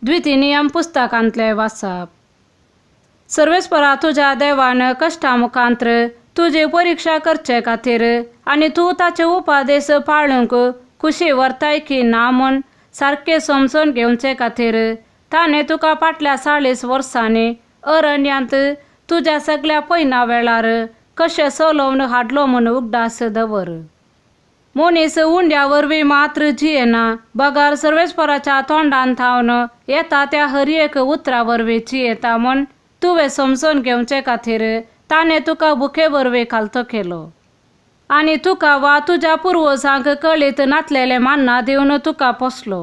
द्वितीनियम पुस्तकांतलें वाचप. सर्वेस्परा तुज्या देवान कश्टा मुखांत्र तुजी परिक्षा करचे खातीर आनी तूं ताचे उपादेश पाळूंक खुशी व्हरताय की ना म्हूण सारकें समजून घेवचे खातीर ताणें तुका फाटल्या 40 वर्सांनी अरण्यांत तुज्या सगल्या पयना वेळार कशें चलोवन हाडलो म्हूण उगडास दवर. मनीस उंड्या वरवीं मात्र जियेना बगर सर्वेस्पराच्या तोंडान थावन येता त्या हर एक उतरा वरवीं जियेता म्हूण तुवें समजून घेवचे खातीर ताणें तुका भुके वरवीं खालतो केलो आनी तुका वा तुज्या पुर्वजांक कळीत नातलेलें मान्ना दिवन तुका पोसलो.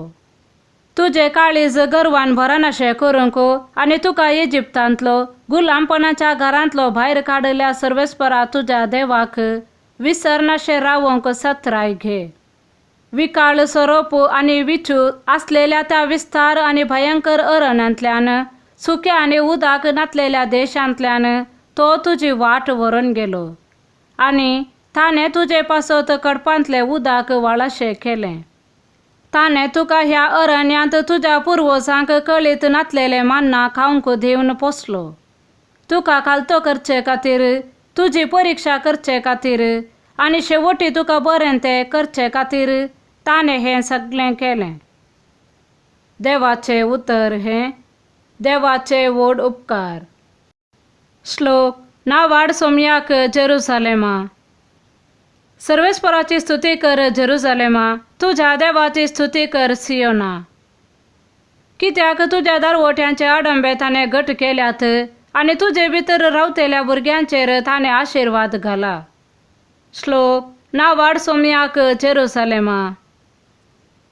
तुजें काळीज गर्वान भरनाशें करूंक आनी तुका इजिप्तांतलो गुलामपणाच्या घरांतलो भायर काडल्या सर्वेस्परा तुज्या देवाक विसरनाशें रावंक सत्राय घे. विकाळ सोरोप आनी विचू आसलेल्या त्या विस्तार आनी भयंकर अरण्यांतल्यान सुक्या आनी उदक नातलेल्या देशांतल्यान तो तुजी वाट व्हरून गेलो आनी ताणें तुजे पासत कडपांतलें उदक व्हाळाशें केलें. ताणें तुका ह्या अरण्यांत तुज्या पुर्वजांक कळीत नातलेलें मान्ना खावंक दिवन पोसलो. तुका खालतो करचे खातीर तुजी परिक्षा करचे खातीर आनी शेवटी तुका बरें तें करचे खातीर ताणें हें सगळें केलें. देवाचें उतर हें देवाचे व्हड उपकार. श्लोक नावाड सोमयाक जेरुजालेमा. सर्वेस्पराची स्तुती कर जेरुजालेमा, तुज्या देवाची स्तुती कर सियोना. कित्याक तुज्या दारवट्यांचे आडंबे ताणें घट केल्यात आनी तुजे भितर रावतल्या भुरग्यांचेर ताणें आशिर्वाद घाला. श्लोक नावाड सोमयाक जेरुजालेमा.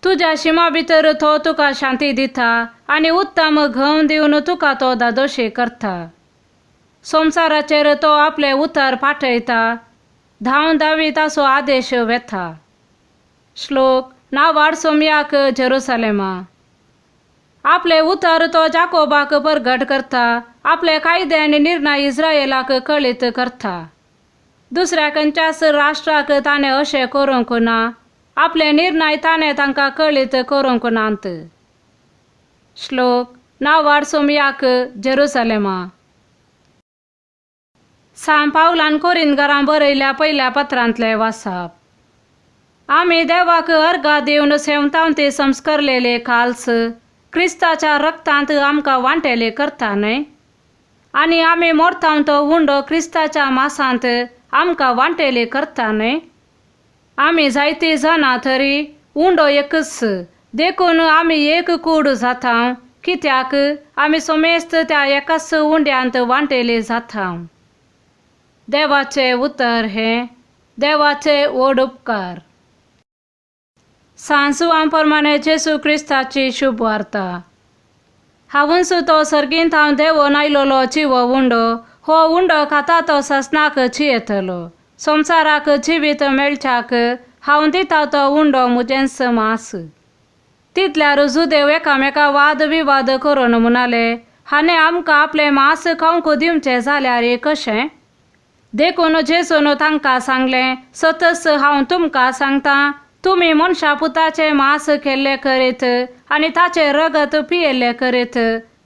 तुज्या शिमा भितर तो तुका शांती दिता आनी उत्तम घंव दिवन तुका तो दादोशी करता. संवसाराचेर तो आपलें उतर पाठयता, धांव धांवी ताचो आदेश वेता. श्लोक नावाड सोमयाक जेरुजालेमा. आपलें उतर तो जाकोबाक परगट करता, आपले कायदे आनी निर्णय इस्रायलाक कळीत करता. दुसऱ्या खंयच्याच राष्ट्राक ताणें अशें करूंक ना, आपले निर्णय ताणें तांकां कळीत करूंक नात. श्लोक नावाड सोमयाक जेरुजालेमा. सांत पावलान कोरिंदकारांक बरयल्या पयल्या पत्रांतलें वाचप. आमी देवाक अर्गां दिवन सेवतांवती संस्कारलेले खाल्स क्रिस्ताच्या रक्तांत आमकां वांटेले करता न्हय, आनी आमी मोरतांव तो उंडो क्रिस्ताच्या मासांत आमकां वांटेले करता न्हय. आमी जायतीं जाणां तरी उंडो एकच, देखून आमी एक कूड जाता, कित्याक आमी समेस्त त्या एकाच उंड्यांत वांटेले जाता. देवाचें उतर हें देवाचे व्हड उपकार. सांसुवां प्रमाणे जेसू क्रिस्ताची शुभ वार्ता. हांवूच तो सर्गींत हांव देंवोन आयलोलो जिवो उंडो, हो उंडो खाता तो ससनाक जियेतलो. संवसाराक जिवीत मेळच्याक हांव दिता तो उंडो म्हजेंच मांस. तितल्यार जुदेव एकामेका वाद विवाद करून म्हणाले, हाणें आमकां आपलें मांस खावंक दिवचें जाल्यार कशें? देखून जेजून तांकां सांगलें, सतच हांव तुमकां सांगतां, तुमी मनशा पुताचें मांस केल्लें करीत आनी ताचें रगत पियेल्लें करीत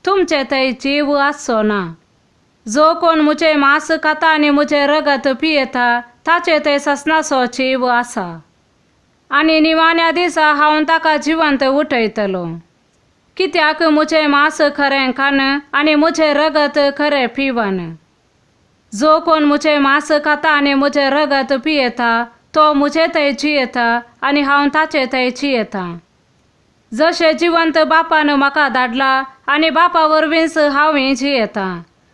तुमचे थंय जीव आसचो ना. जो कोण म्हजें मांस खाता आनी म्हजें रगत पियेता ताचे थंय ससनाचो जीव आसा आनी निमाण्या दिसा हांव ताका जिवंत उठयतलो. कित्याक म्हजें मांस खरें खाण आनी म्हजें रगत खरें पिवन. जो कोण म्हजें मांस खाता आनी म्हजें रगत पियेता तो म्हजे थंय जियेता आनी हांव ताचे थंय जियेता. जशें जिवंत बापान म्हाका धाडला आनी बापा वरवींच हांवूय जियेता,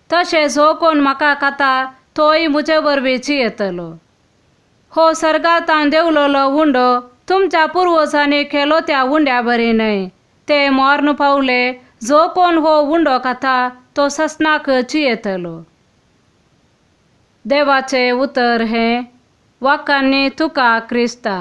तशें जो कोण म्हाका खाता तोय म्हजे वरवीं जियेतलो. हो सर्गांत देंवलोलो उंडो तुमच्या पुर्वजांनी केलो त्या उंड्या बरी न्हय, ते मर्ण पावले. जो कोण हो उंडो खाता तो ससनाक जियेतलो. देवाचें उतर हें वाकांनी तुका क्रिस्ता.